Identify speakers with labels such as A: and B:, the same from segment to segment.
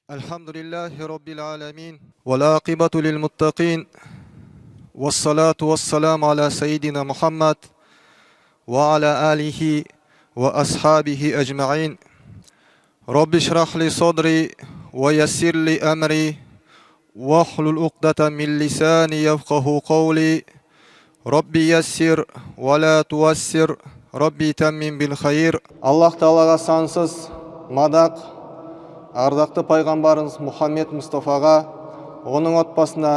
A: الحمد لله رب العالمين والعاقبة للمتقين والصلاة والسلام على سيدنا محمد وعلى آله وأصحابه أجمعين. رب اشرح لي صدري ويسر لي أمري واحلل عقدة من لساني يفقه قولي. ربي يسر ولا تؤسر ربي تمم بالخير. Аллах Тағалаға сансыз мадақ, ардақты пайғамбарымыз Мұхаммед Мұстафаға, оның отбасына,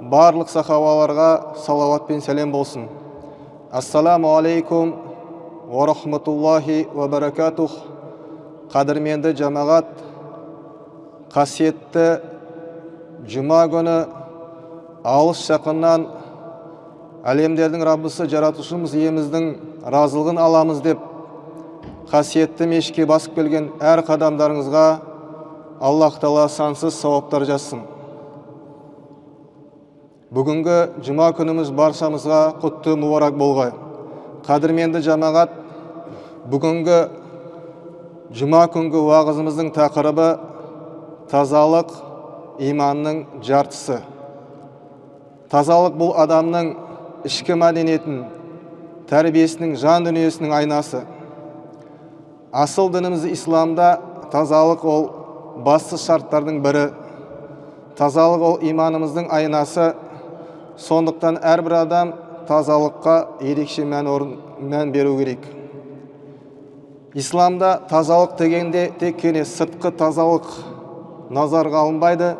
A: барлық сахабаларға салауат пен сәлем болсын. Ассаламу алейкум уа рахматуллахи уа баракатух. Қадірменді жамағат, қасиетті жұма күні алыс жақыннан әлемдердің Раббысы, жаратушымыз, иеміздің разылығын аламыз деп қасиетті мешітке басып келген әр қадамдарыңызға Аллах Тағала сансыз сауаптар жазсын. Бүгінгі жұма күніміз баршамызға құтты мүбарак болғай. Қадірменді жамағат, бүгінгі жұма күнгі уағызымыздың тақырыбы: тазалық иманның жартысы. Тазалық — бұл адамның ішкі мәдениетін, тәрбиесінің, жан дүниесінің айнасы. Асыл дініміз исламда тазалық — ол басты шарттардың бірі. Тазалық — ол иманымыздың айнасы. Сондықтан әрбір адам тазалыққа ерекше мән, орын, мән беру керек. Исламда тазалық дегенде тек қана сыртқы тазалық назарға алынбайды.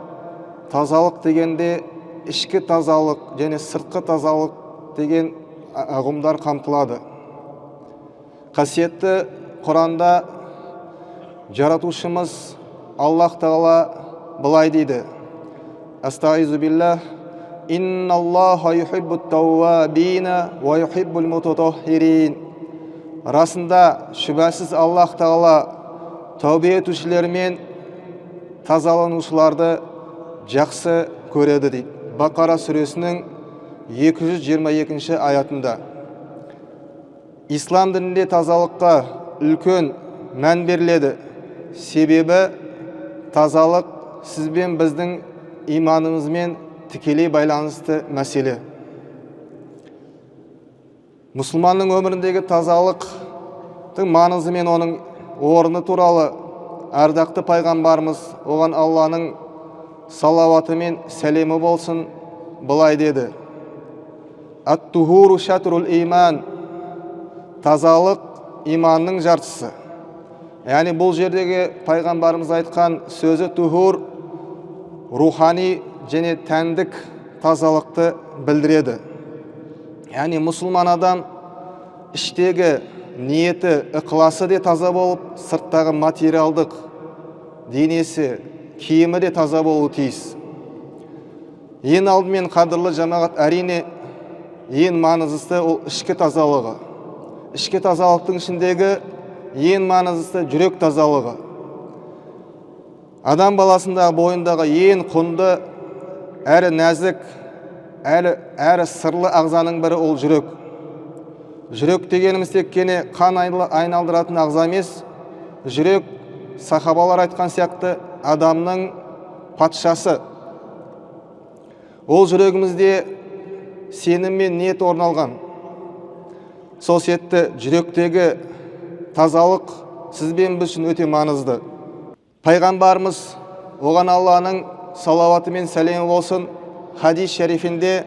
A: Тазалық дегенде ішкі тазалық және сыртқы тазалық деген ұғымдар қамтылады. Қасиетті Құранда жаратушымыз Аллах Тағала былай дейді: Астағизу биллах, инналлаха юхиббут тауабина уа юхиббул мутатаххирин. Расында, шүбәсіз, Аллах Тағала тәубе етушілер мен тазаланушыларды жақсы көреді дейді, Бақара сүресінің 222 аятында. Ислам дінінде тазалыққа үлкен мән беріледі, себебі тазалық сіз бен біздің иманымызбен тікелей байланысты мәселе. Мұсылманның өміріндегі тазалықтың маңызы мен оның орны туралы ардақты пайғамбарымыз, оған Алланың салауаты мен сәлемі болсын, былай деді: «Ат-тухуру шатрул иман», тазалық — иманның жартысы. Яғни бұл жердегі пайғамбарымыз айтқан сөзі тухур рухани және тәндік тазалықты білдіреді. Яғни мұсылман адам іштегі ниеті, ықыласы де таза болып, сырттағы материалдық денесі, киімі де таза болуы тиіс. Ең алдымен, қадірлі жамағат, әрине, ең маңыздысы — ол ішкі тазалығы. Ішкі тазалықтың ішіндегі ең маңыздысы — жүрек тазалығы. Адам баласындағы, бойындағы ең құнды әрі нәзік, әрі сырлы ағзаның бірі — ол жүрек. Жүрек дегеніміз тек қана қан айналдыратын ағза емес. Жүрек, сахабалар айтқан сияқты, адамның патшасы. Ол жүрегімізде сенім мен ниет орын алған. Сол себепті жүректегі тазалық сіз бен біз үшін өте маңызды. Пайғамбарымыз, оған Алланың салауаты мен сәлемі болсын, хадис шәрифінде: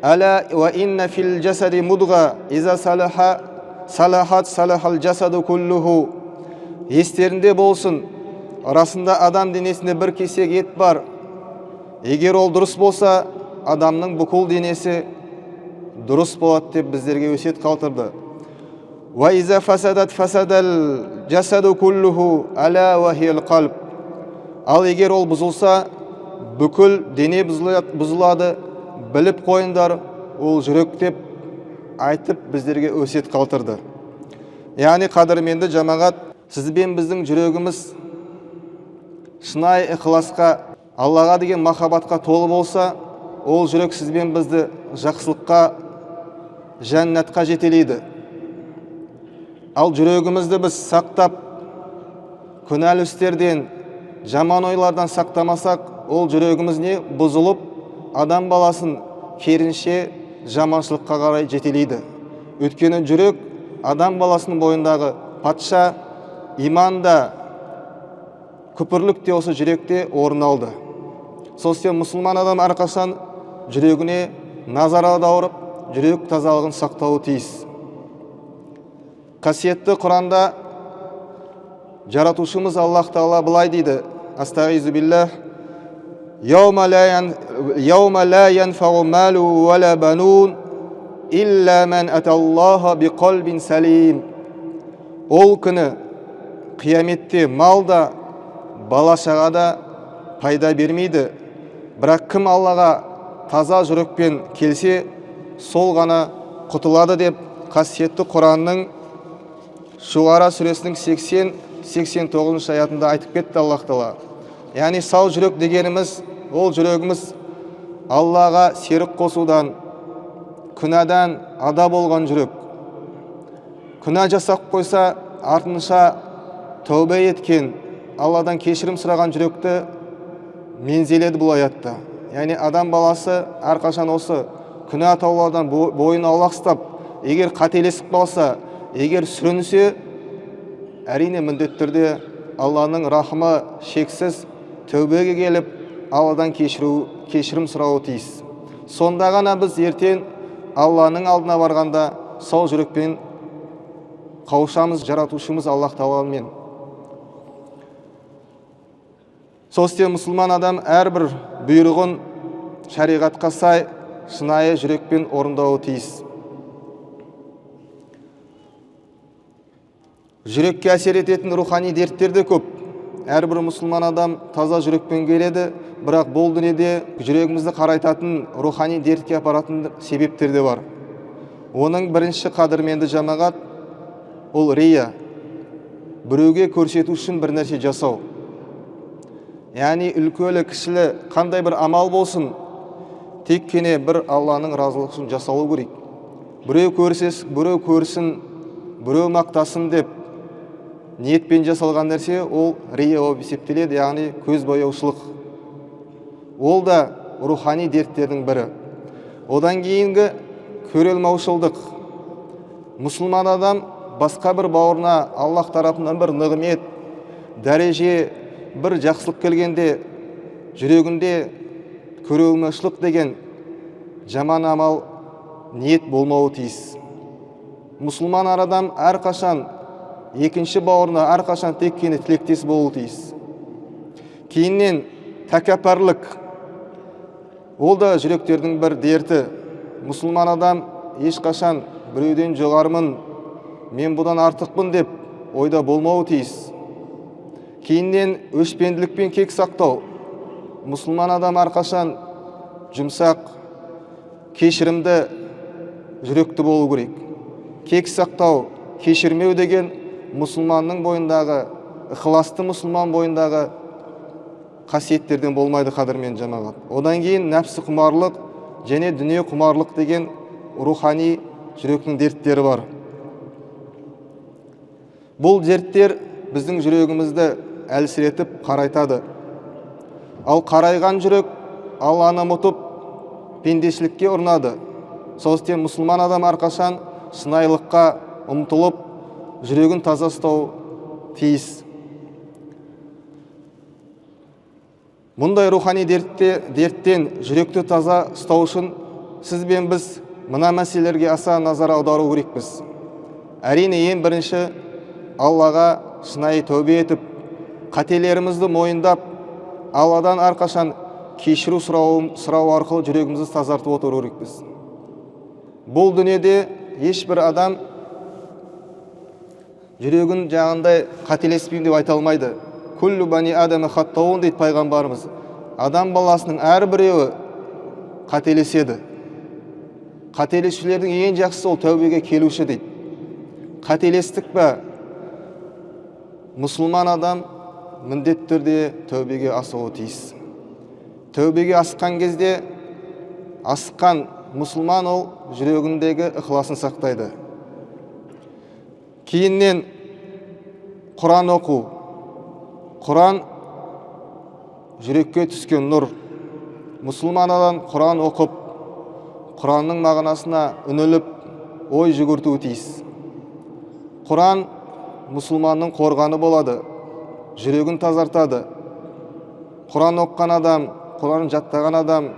A: «Әла уа инна фил жасади мудға, иза салаха салахат салахал жасаду куллуху». Естерінде болсын, расында адам денесінде бір кесек ет бар. Егер ол дұрыс болса, адамның бүкіл денесі дұрыс болады деп біздерге өсиет қалдырды. «Уа иза фасадат фасадал жасаду куллуху, ала уа хиял қалб». Ал егер ол бұзылса, бүкіл дене бұзылады, біліп қойыңдар, ол жүрек деп айтып, біздерге өсиет қалдырды. Яғни, қадірменді жамағат, сіз бен біздің жүрегіміз шынайы ықыласқа, Аллаға деген махаббатқа толы болса, ол жүрек сіз бен бізді жақсылыққа, жәннатқа жетелейді. Ал жүрегімізді біз сақтап, күнәлі істерден, жаман ойлардан сақтамасақ, ол жүрегіміз не бұзылып, адам баласын керінше жаманшылыққа қарай жетелейді. Өйткені жүрек адам баласының бойындағы патша, иман да, күпірлік те осы жүректе орын алды. Сол себепті мұсылман адам әрқашан жүрегіне назар аударып, жүрек тазалығын сақтауы тиіс. Қасиетті Құранда жаратушымыз Аллах Тағала былай дейді: Астағизу биллах, яума ла янфау малу уа ла банун илля ман аталлаха биқалбин салим. Ол күні қияметте мал да, бала шаға да пайда бермейді, бірақ кім Аллаға таза жүрекпен келсе, сол ғана құтылады деп қасиетті Құранның Шуара сүресінің 80-89 аятында айтып кетті Аллах Тағала. Яғни сау жүрек дегеніміз ол жүрегіміз Аллаға серік қосудан, күнәдан ада болған жүрек. Күнә жасап қойса, артынша тәубе еткен, Алладан кешірім сұраған жүректі мензеледі бұл аятта. Яғни адам баласы әрқашан осы күнә таулардан бойын аулақ ұстап, егер қателесіп қалса, егер сүрінсе, әрине міндетті түрде Алланың рахымы шексіз, тәубеге келіп, Алладан кешірім сұрауы тиіс. Сонда ғана біз ертең Алланың алдына барғанда сау жүрекпен қауышамыз жаратушымыз Аллах Тағаламен. Сол себепті мұсылман адам әрбір бұйрығын шариғатқа сай шынайы жүрекпен орындауы тиіс. Жүрекке әсер ететін рухани дерттер де көп. Әрбір мұсылман адам таза жүрекпен келеді, бірақ бұл дүниеде жүрегімізді қарайтатын, рухани дертке апаратын себептер де бар. Оның бірінші қадірменді жамағат ол рия, біреуге көрсету үшін бір нәрсе жасау. Яғни үлкелі кішілі қандай бір амал болсын, тек кене бір Алланың разылығы үшін жасалу керек. Біреу көрсе, біреу көрсін, біреу мақтасын деп ниетпен жасалған нәрсе ол рия болып есептеледі, яғни көз бояушылық. Ол да рухани дерттердің бірі. Одан кейінгі көре алмаушылдық. Мұсылман адам басқа бір бауырына Аллах тарапынан бір нығмет, дәреже, бір жақсылық келгенде жүрегінде көре алмаушылық деген жаман амал, ниет болмауы тиіс. Мұсылман адам әрқашан екінші бауырына әрқашан тек кені тілектес болуы тиіс. Кейіннен тәкаппарлық, ол да жүректердің бір дерті. Мұсылман адам ешқашан біреуден жоғарымын, мен бұдан артықпын деп ойда болмауы тиіс. Кейіннен өшпенділік пен кек сақтау. Мұсылман адам әрқашан жұмсақ, кешірімді жүректі болу керек. Кек сақтау, кешірмеу деген мұсылманның бойындағы, ықыласты мұсылман бойындағы қасиеттерден болмайды, қадірмен жамағат. Одан кейін нәпсі құмарлық және дүние құмарлық деген рухани жүректің дерттері бар. Бұл дерттер біздің жүрегімізді әлсіретіп қарайтады. Ал қарайған жүрек Алланы ұмытып, пендешілікке ұрынады. Сол себептен мұсылман адам әрқашан шынайылыққа ұмтылып, жүрегін таза ұстау тиіс. Мұндай рухани дерттен жүректі таза ұстау үшін сіз бен біз мына мәселелерге аса назар аудару керекпіз. Әрине, ең бірінші Аллаға шынайы тәубе етіп, қателерімізді мойындап, Алладан әрқашан кешіру сұрау арқылы жүрегімізді тазартып отыру керекпіз. Бұл дүниеде ешбір адам жүрегін жағындай қателеспеймін деп айта алмайды. Күллу бани адама хаттауын дейді пайғамбарымыз. Адам баласының әрбіреуі қателеседі. Қателесушілердің ең жақсысы ол тәубеге келуші дейді. Қателестік пе? Мұсылман адам міндетті түрде тәубеге асуы тиіс. Тәубеге асқан кезде асқан мұсылман ол жүрегіндегі ықыласын сақтайды. Кейіннен Құран оқу. Құран жүрекке түскен нұр. Мұсылман адам Құран оқып, Құранның мағынасына үңіліп, ой жүгіртуі тиіс. Құран мұсылманның қорғаны болады, жүрегін тазартады. Құран оқыған адам, Құран жаттаған адам,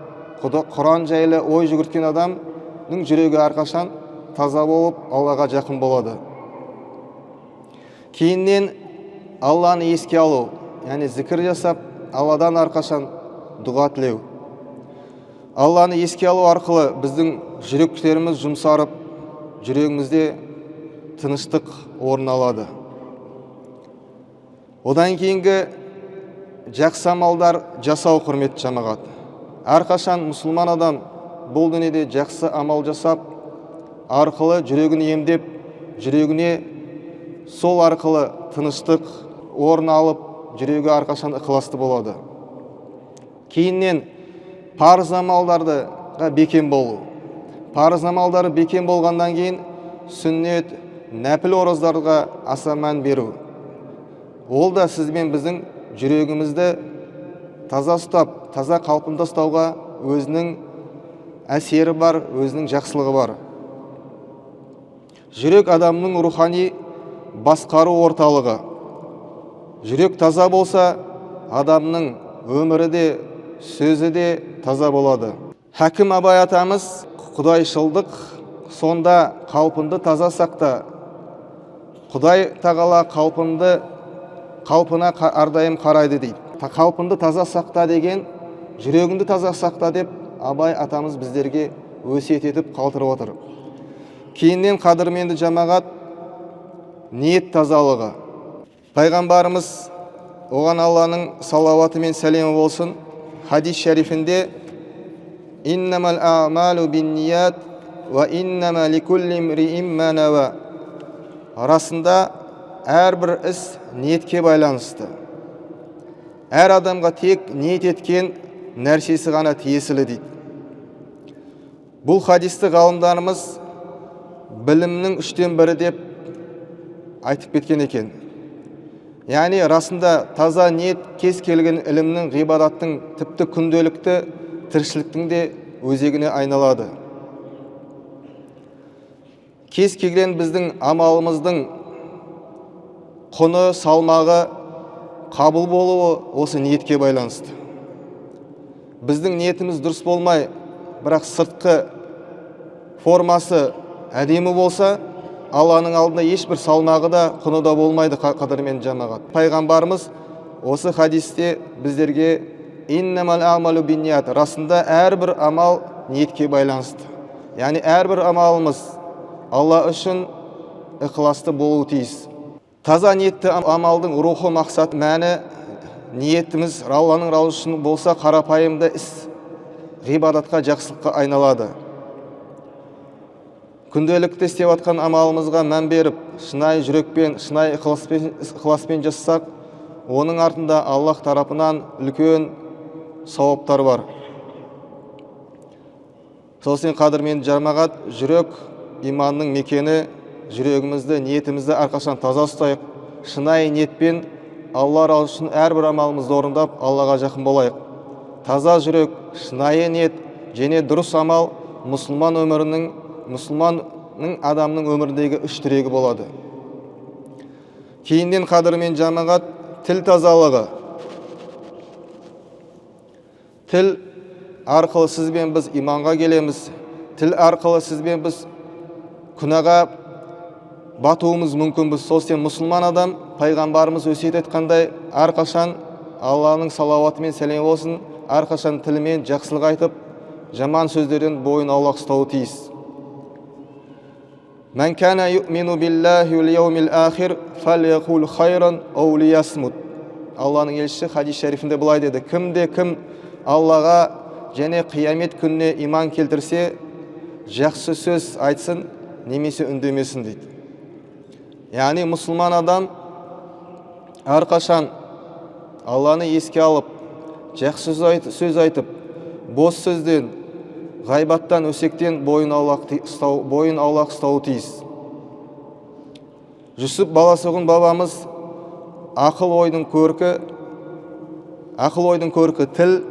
A: Құран жайлы ой жүгірткен адамның жүрегі әрқашан таза болып, Аллаға жақын болады. Кейіннен Алланы еске алу, яғни зікір жасап, Алладан әрқашан дұға тілеу. Алланы еске алу арқылы біздің жүректеріміз жұмсарып, жүрегімізде тыныштық орын алады. Одан кейінгі жақсы амалдар жасау, құрметті жамағат. Әрқашан мұсылман адам бұл дүниеде жақсы амал жасап, арқылы жүрегін емдеп, жүрегіне сол арқылы тыныштық орын алып, жүрегі әрқашан ықыласты болады. Кейіннен парыз амалдарға бекем болу. Парыз амалдары бекем болғаннан кейін сүннет, нәпіл ораздарға аса мән беру. Ол да сіз бен біздің жүрегімізді таза ұстап, таза қалпында ұстауға өзінің әсері бар, өзінің жақсылығы бар. Жүрек адамның рухани басқару орталығы. Жүрек таза болса, адамның өмірі де, сөзі де таза болады. Хакім Абай атамыз құдайшылдық сонда қалпынды таза сақта. Құдай тағала қалпынды қалпына әрдайым қарайды дейді. Қалпынды таза сақта деген, жүрегіңді таза сақта деп Абай атамыз біздерге өсиет етіп қалдырып отыр. Кейіннен қадірменді жамағат, ниет тазалығы. Пайғамбарымыз, оған Алланың салауаты мен сәлемі болсын, хадис шәрифінде: «Иннамал а'малу бинният уа иннама ликулли имриин ма науа». Расында әрбір іс ниетке байланысты. Әр адамға тек ниет еткен нәрсесі ғана тиесілі дейді. Бұл хадисті ғалымдарымыз білімнің үштен бірі деп айтып кеткен екен. Яғни расында таза ниет кез келген ілімнің, ғибадаттың, тіпті күнделікті тіршіліктің де өзегіне айналады. Кез келген біздің амалымыздың құны, салмағы, қабыл болуы осы ниетке байланысты. Біздің ниетіміз дұрыс болмай, бірақ сыртқы формасы әдемі болса, Алланың алдында ешбір салмағы да, құны да болмайды, қадірмен жамағат. Пайғамбарымыз осы хадисте біздерге: «Иннамал а'малу бинният», расында әрбір амал ниетке байланысты. Яғни әрбір амалымыз Алла үшін ықыласты болуы тиіс. Таза ниетті амалдың рухы, мақсат, мәні, ниетіміз Алланың разылығы үшін болса, қарапайымды іс ғибадатқа, жақсылыққа айналады. Күнделікті істеп жатқан амалымызға мән беріп, шынайы жүрекпен, шынайы ықыласпен жасасақ, оның артында Аллах тарапынан үлкен сауаптар бар. Сол себептен, қадірменді жамағат, жүрек иманның мекені. Жүрегімізді, ниетімізді әрқашан таза ұстайық. Шынайы ниетпен Алла разы үшін әрбір амалымызды орындап, Аллаға жақын болайық. Таза жүрек, шынайы ниет және дұрыс амал мұсылман өмірінің, мұсылманның адамның өміріндегі үш тірегі болады. Кейіннен, қадірмен жамағат, тіл тазалығы. Тіл арқылы сіз бен біз иманға келеміз. Тіл арқылы сіз бен біз күнәға батуымыз мүмкінбіз. Сол себептен мұсылман адам, пайғамбарымыз өсиет айтқандай, әрқашан, Алланың салауаты мен сәлемі болсын, әрқашан тілімен жақсылық айтып, жаман сөздерден бойын аулақ ұстауы тиіс. «Мән кана юъмину биллахи уал яумил ахир, фалйақул хайран ау лиясмут». Алланың елшісі хадис шәрифінде былай деді: кімде кім Аллаға және қиямет күніне иман келтірсе, жақсы сөз айтсын немесе үндемесін дейді. Яғни мұсылман адам әрқашан Алланы еске алып, жақсы сөз айтып, бос сөзден, ғайбаттан, өсектен бойын аулақ ұстауы тиіс. Жүсіп Баласағұн бабамыз: «Ақыл ойдың көркі Ақыл ойдың көркі тіл,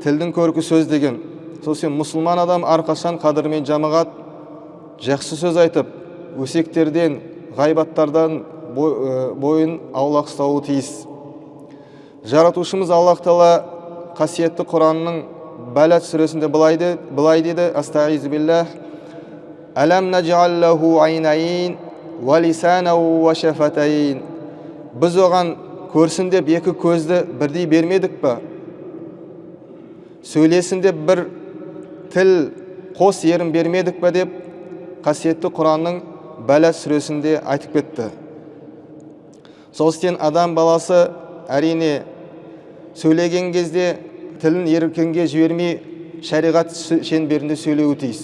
A: тілдің көркі сөз деген. Сол сен мұсылман адам әрқашан қадірмен жамағат жақсы сөз айтып, өсектерден, ғайбаттардан бойын аулақ ұстауы тиіс. Жаратушымыз Аллах Тағала қасиетті Құранның Балад сүресінде былай деді: Астағизу биллах, Алам наж'ал лаху айнайн уа лисанан уа шафатайн. Біз оған көрсін деп екі көзді бірдей бермедік па? Сөйлесін деп бір тіл, қос ерін бермедік па деп қасиетті Құранның Балад сүресінде айтып кетті. Сол істен адам баласы әрине сөйлеген кезде тілін еркінге жібермей шариғат шеңберінде сөйлеуі тиіс.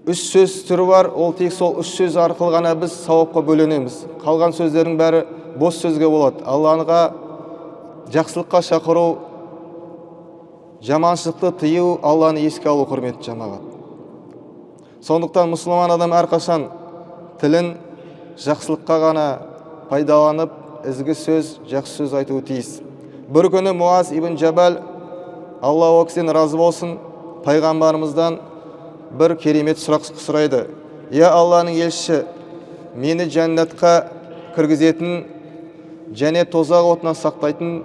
A: Үш сөз түрі бар, ол тек сол үш сөз арқылы ғана біз сауапқа бөленеміз. Қалған сөздердің бәрі бос сөзге болады. Аллаға жақсылыққа шақыру, жаманшылықты тыю, Алланы еске алу, құрметті жамағат. Сондықтан мұсылман адам әрқашан тілін жақсылыққа ғана пайдаланып, ізгі сөз, жақсы сөз айтуы тиіс. Бір күні Муаз ибн Жабал, Алла ол кісіден разы болсын, пайғамбарымыздан бір керемет сұрақ сұрайды. Я Алланың елшісі, мені жәннатқа кіргізетін және тозақ отынан сақтайтын,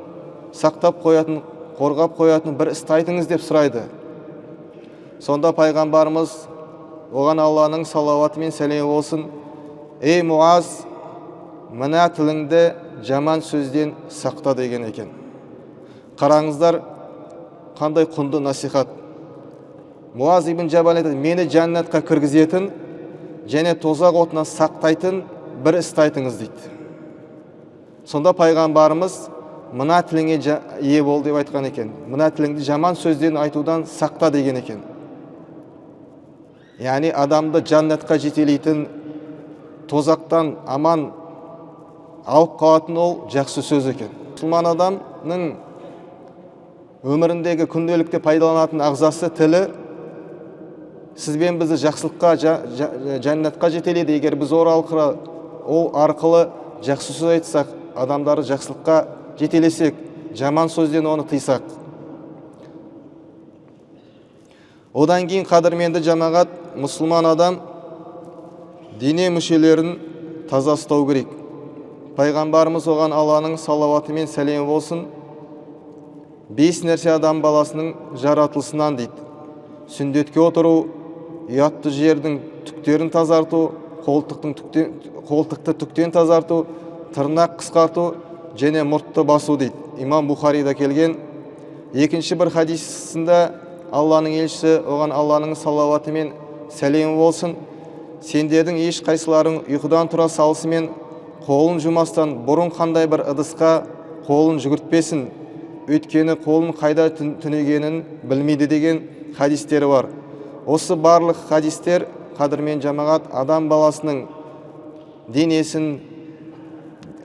A: сақтап қоятын, қорғап қоятын бір істі айтыңыз деп сұрайды. Сонда пайғамбарымыз, оған Алланың салауаты мен сәлемі болсын, ей Муаз, мына тіліңді жаман сөзден сақта деген екен. Қараңыздар, қандай құнды насихат. Муаз ибн Жабал айтады, мені жәннатқа кіргізетін және тозақ отынан сақтайтын бір істі айтыңыз дейді. Сонда пайғамбарымыз мына тіліңе ие бол деп айтқан екен. Мына тіліңді жаман сөзден айтудан сақта деген екен. Яғни адамды жәннатқа жетелейтін, тозақтан аман алып қалатын ол жақсы сөз екен. Мұсылман адамның өміріндегі күнделікті пайдаланатын ағзасы тілі сізбен бізді жақсылыққа, жәннатқа жетелейді. Егер біз ол арқылы жақсы сөз айтсақ, адамдарды жақсылыққа жетелесек, жаман сөзден оны тыйсақ. Одан кейін қадірменді жамағат, мұсылман адам дене мүшелерін таза ұстау керек. Пайғамбарымыз, оған Алланың салауаты мен сәлемі болсын, 5 нәрсе адам баласының жаратылысынан дейді. Сүндетке отыру, ұятты жердің түктерін тазарту, қолтықты түктен тазарту, тырнақ қысқарту және мұртты басу дейді. Имам Бухарида келген. Екінші бір хадисінде Алланың елшісі, оған Алланың салауаты мен сәлемі болсын, сендердің ешқайсыларың ұйқыдан тұра салысымен қолын жумастан бұрын қандай бір ыдысқа қолын жүгіртпесін, өйткені қолын қайда түнегенін білмейді деген хадистері бар. Осы барлық хадистер, қадірмен жамағат, адам баласының денесін,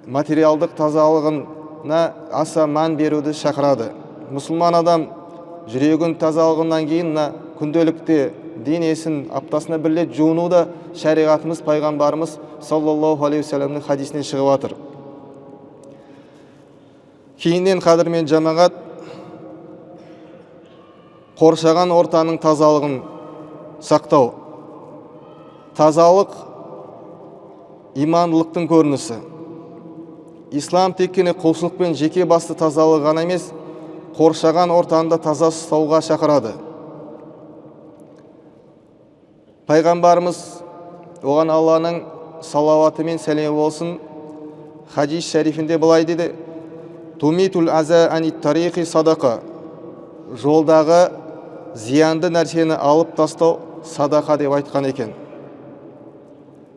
A: материалдық тазалығына аса мән беруді шақырады. Мұсылман адам жүрегін тазалығынан кейін мына күнделікте денесін аптасына бір рет жуыну да шариғатымыз, пайғамбарымыз саллаллаху алейхи уассаламның хадисінен шығып жатыр. Кейіннен қадірмен жамағат, қоршаған ортаның тазалығын сақтау. Тазалық имандылықтың көрінісі. Ислам тек қана құлшылық пен жеке басты тазалығы ғана емес, қоршаған ортаны да таза ұстауға шақырады. Пайғамбарымыз, оған Алланың салауаты мен сәлемі болсын, хадис шәрифінде былай деді: Тумитул аза анит тариқи садақа. Жолдағы зиянды нәрсені алып тастау садақа деп айтқан екен.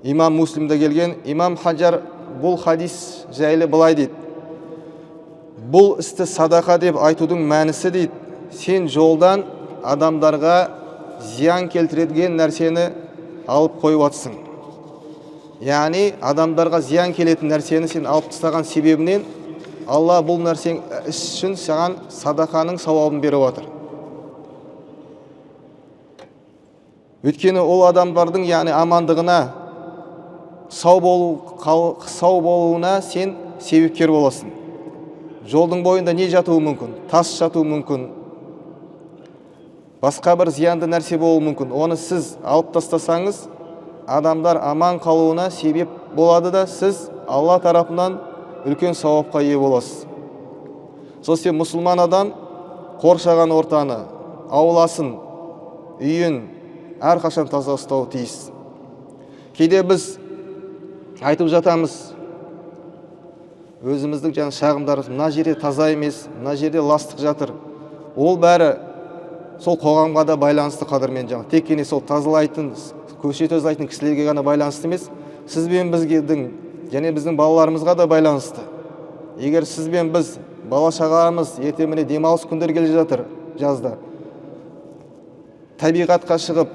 A: Имам Муслимде келген. Имам Хажар бұл хадис жайлы былай дейді: бұл істі садақа деп айтудың мәнісі дейді, сен жолдан адамдарға зиян келтіретін нәрсені алып қойып атсың. Яғни адамдарға зиян келетін нәрсені сен алып тастаған себебінен Алла бұл нәрсең іс үшін саған садақаның сауабын беріп отыр. Өйткені ол адамдардың, яғни амандығына, сау болуына сен себепкер боласың. Жолдың бойында не жатуы мүмкін? Тас жатуы мүмкін, басқа бір зиянды нәрсе болуы мүмкін. Оны сіз алып тастасаңыз, адамдар аман қалуына себеп болады да, сіз Алла тарапынан үлкен сауапқа ие боласыз. Сол себепті мұсылман адам қоршаған ортаны, ауласын, үйін әрқашан таза ұстауы тиіс. Кейде біз айтып жатамыз, өзіміздің жаңа шағымдарымыз, мына жерде таза емес, мына жерде ластық жатыр. Ол бәрі сол қоғамға да байланысты, қадірмен жаңа. Тек қана сол тазалайтын, көше тазалайтын кісілерге ғана байланысты емес, сіз бен бізгедің және біздің балаларымызға да байланысты. Егер сіз бен біз, бала шағамыз, ертең міне демалыс күндері келе жатыр жазда, табиғатқа шығып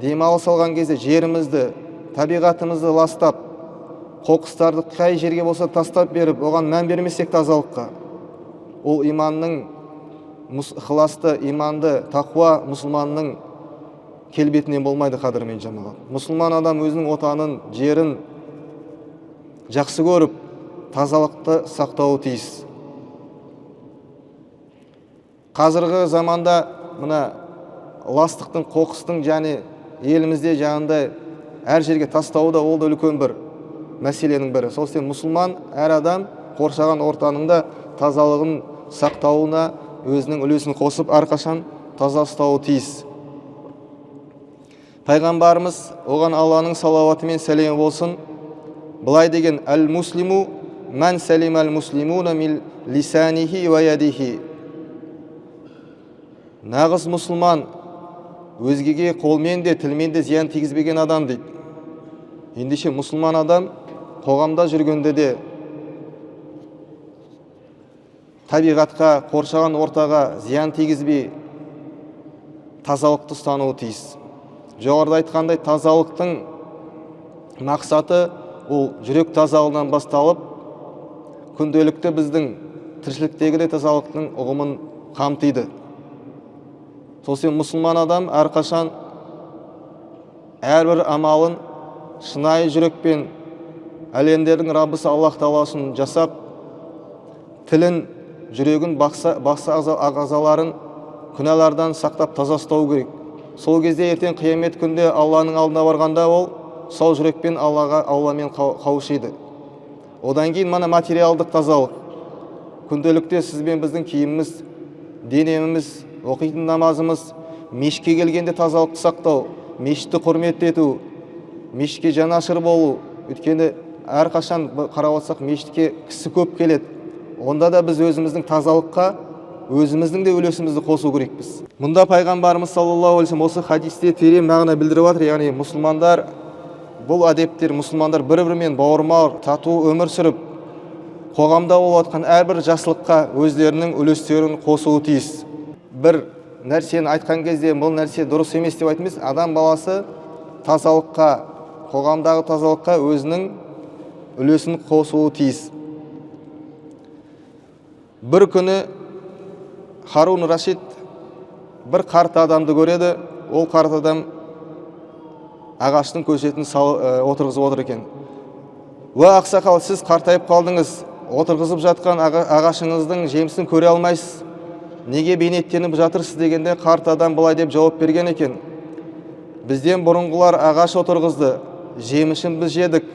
A: демалыс алған кезде жерімізді, табиғатымызды ластап, қоқыстарды қай жерге болса тастап беріп, оған мән бермесек тазалыққа, ол иманның, ықыласты, иманды, тақуа мұсылманның келбетінен болмайды, қадірмен жамағат. Мұсылман адам өзінің отанын, жерін жақсы көріп, тазалықты сақтауы тиіс. Қазіргі заманда мына ластықтың, қоқыстың және елімізде жаңағындай әр жерге тастауы да, ол да үлкен бір мәселенің бірі. Сол себепті мұсылман әр адам қоршаған ортаның да тазалығын сақтауына өзінің үлесін қосып, әрқашан таза ұстауы тиіс. Пайғамбарымыз, оған Алланың салауаты мен сәлемі болсын, былай деген: «Әл-муслиму мән сәлим әл-муслимуна мин лисанихи ва ядихи». Нағыз мұсылман өзгеге қолмен де, тілмен де зиян тигізбеген адам дейді. Ендеше мұсылман адам қоғамда жүргенде де табиғатқа, қоршаған ортаға зиян тигізбей тазалықты ұстануы тиіс. Жоғарыда айтқандай, тазалықтың мақсаты ол жүрек тазалығынан басталып, күнделікті біздің тіршіліктегі де тазалықтың ұғымын қамтиды. Сол себепті мұсылман адам әрқашан әрбір амалын шынайы жүрекпен әлемдердің Раббысы Аллах Тағала үшін жасап, тілін, жүрегін, бақса ағзаларын күнәлардан сақтап таза ұстау керек. Сол кезде ертең қиямет күнде Алланың алдына барғанда ол сау жүрекпен Аллаға, Алламен қауышиды. Одан кейін мына материалдық тазалық. Күнделікті сіз бен біздің киіміміз, денеміз, оқитын намазымыз, мешітке келгенде тазалықты сақтау, мешітті құрмет ету, мешітке жанашыр болу. Өйткені әрқашан қарап отырсақ, мешітке кісі көп келеді. Онда да біз өзіміздің тазалыққа өзіміздің де үлесімізді қосу керекпіз. Мұнда пайғамбарымыз саллаллаху алейхи вассалам осы хадисте терең мағына білдіріп жатыр. Яғни мұсылмандар, бұл әдептер, мұсылмандар бір-бірімен бауырмал, тату өмір сүріп, қоғамда болып жатқан әрбір жақсылыққа өздерінің үлестерін қосуы тиіс. Бір нәрсені айтқан кезде бұл нәрсе дұрыс емес деп айтмаймыз. Адам баласы тазалыққа, қоғамдағы тазалыққа өзінің үлесін қосуы тиіс. Бір күні Харун Рашид бір қарт адамды көреді. Ол қарт адам ағаштың көшетін отырғызып отыр екен. «Уа ақсақал, сіз қартайып қалдыңыз, отырғызып жатқан ағашыңыздың жемісін көре алмайсыз, неге бейнеттеніп жатырсыз?» дегенде қарт адам былай деп жауап берген екен: «Бізден бұрынғылар ағаш отырғызды, жемісін біз жедік,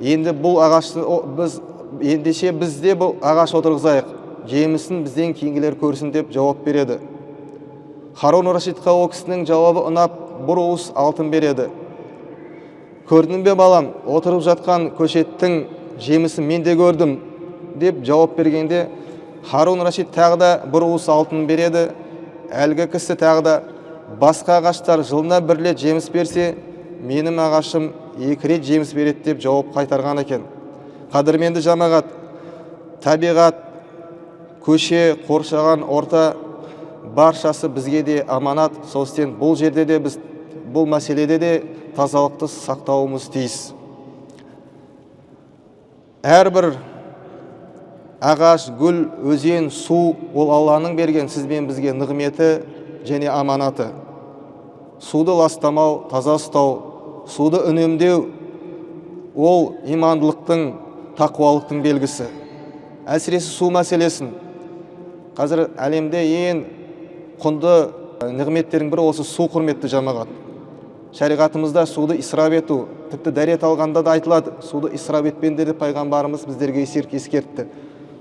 A: енді бұл ағашты біз, ендеше біз де бұл ағаш отырғызайық, жемісін бізден кейінгілер көрсін», – деп жауап береді. Харун Рашидқа ол кісінің жауабы ұнап, бір уыс алтын береді. «Көрдің бе, балам, отырып жатқан көшеттің жемісін мен де көрдім», – деп жауап бергенде Харун Рашид тағы да бір уыс алтын береді. Әлгі кісі тағы да: «Басқа ағаштар жылына бір рет жеміс берсе, менің ағашым 2 рет жеміс береді», – деп жауап қайтарған екен. Қадірменді жамағат, табиғат, көше, қоршаған орта баршасы бізге де аманат. Сол себептен бұл жерде де біз бұл мәселеде де тазалықты сақтауымыз тиіс. Әрбір ағаш, гүл, өзен, су ол Алланың берген сіз бен бізге нығметі және аманаты. Суды ластамау, таза ұстау, суды үнемдеу ол имандылықтың, тақуалықтың белгісі. Әсіресе су мәселесін. Қазір әлемде ең құнды нығметтердің бірі осы су, құрметті жамағат. Шариғатымызда суды исрап ету, тіпті дәрет алғанда да айтылады, суды исрап етпеңдер деп пайғамбарымыз біздерге ескертті.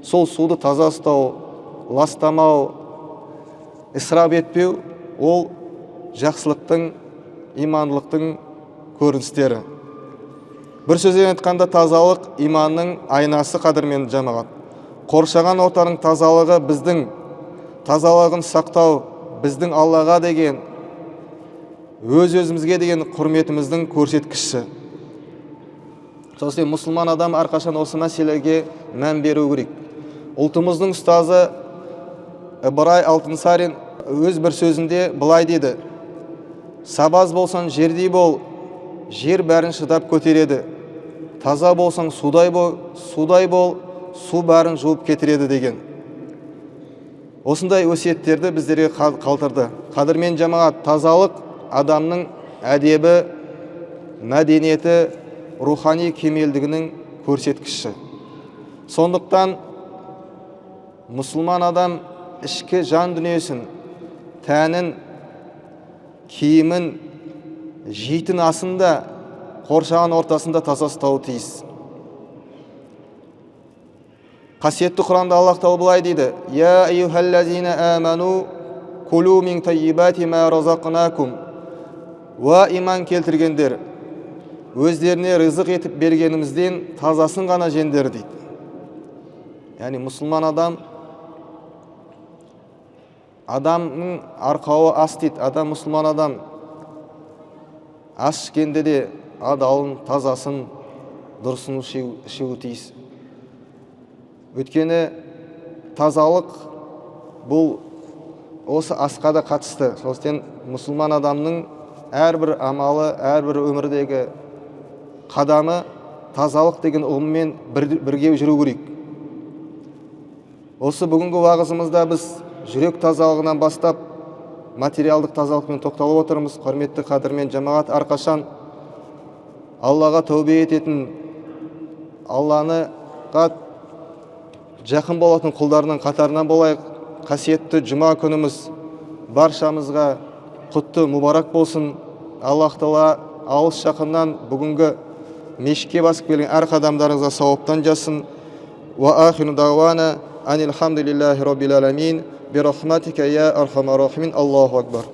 A: Сол суды таза ұстау, ластамау, исрап етпеу ол жақсылықтың, имандылықтың көріністері. Бір сөзбен айтқанда, тазалық иманның айнасы, қадірменді жамағат. Қоршаған ортаның тазалығы біздің тазалығын сақтау, біздің Аллаға деген, өз-өзімізге деген құрметіміздің көрсеткіші. Сол себепті мұсылман адам әрқашан осы мәселеге мән беру керек. Ұлтымыздың ұстазы Ыбырай Алтынсарин өз бір сөзінде былай деді: сабаз болсаң жердей бол, жер бәрін шыдап көтереді. Таза болсаң судай бол, судай бол, су бәрін жуып кетіреді деген. Осындай өсиеттерді біздерге қалдырды. Қадірмен жамағат, тазалық адамның әдебі, мәдениеті, рухани кемелдігінің көрсеткіші. Сондықтан мұсылман адам ішкі жан дүниесін, тәнін, киімін, жейтін асын да, қоршаған ортасында таза ұстауы тиіс. Қасиетті Құранда Аллах тағала былай дейді: «Я айюхаллазина аману кулу мин таййибати ма разақнакум». Уа иман келтіргендер, өздеріне ризық етіп бергенімізден тазасын ғана жеңдер дейді. Яғни мұсылман адам, адамның арқауы ас дейді. Адам, мұсылман адам ас ішкенде де адалын, тазасын, дұрысын ішуі тиіс. Өйткені тазалық бұл осы асқа да қатысты. Сондықтан мұсылман адамның әрбір амалы, әрбір өмірдегі қадамы тазалық деген ұғыммен бірге жүру керек. Осы бүгінгі уағызымызда біз жүрек тазалығынан бастап материалдық тазалықпен тоқталып отырмыз. Құрметті қадірмен жамағат, әрқашан Аллаға тәубе ететін, Алланыға жақын болатын құлдарының қатарынан болайық. Қасиетті жұма күніміз баршамызға құтты мүбарак болсын. Аллах тағала алыс жақыннан бүгінгі мешітке басып келген әр қадамдарыңызға сауаптан жазсын. Уа ахиру дауана анилхамдулиллахи роббил аламин. Би рахматика я архамар рахимин. Аллаху акбар.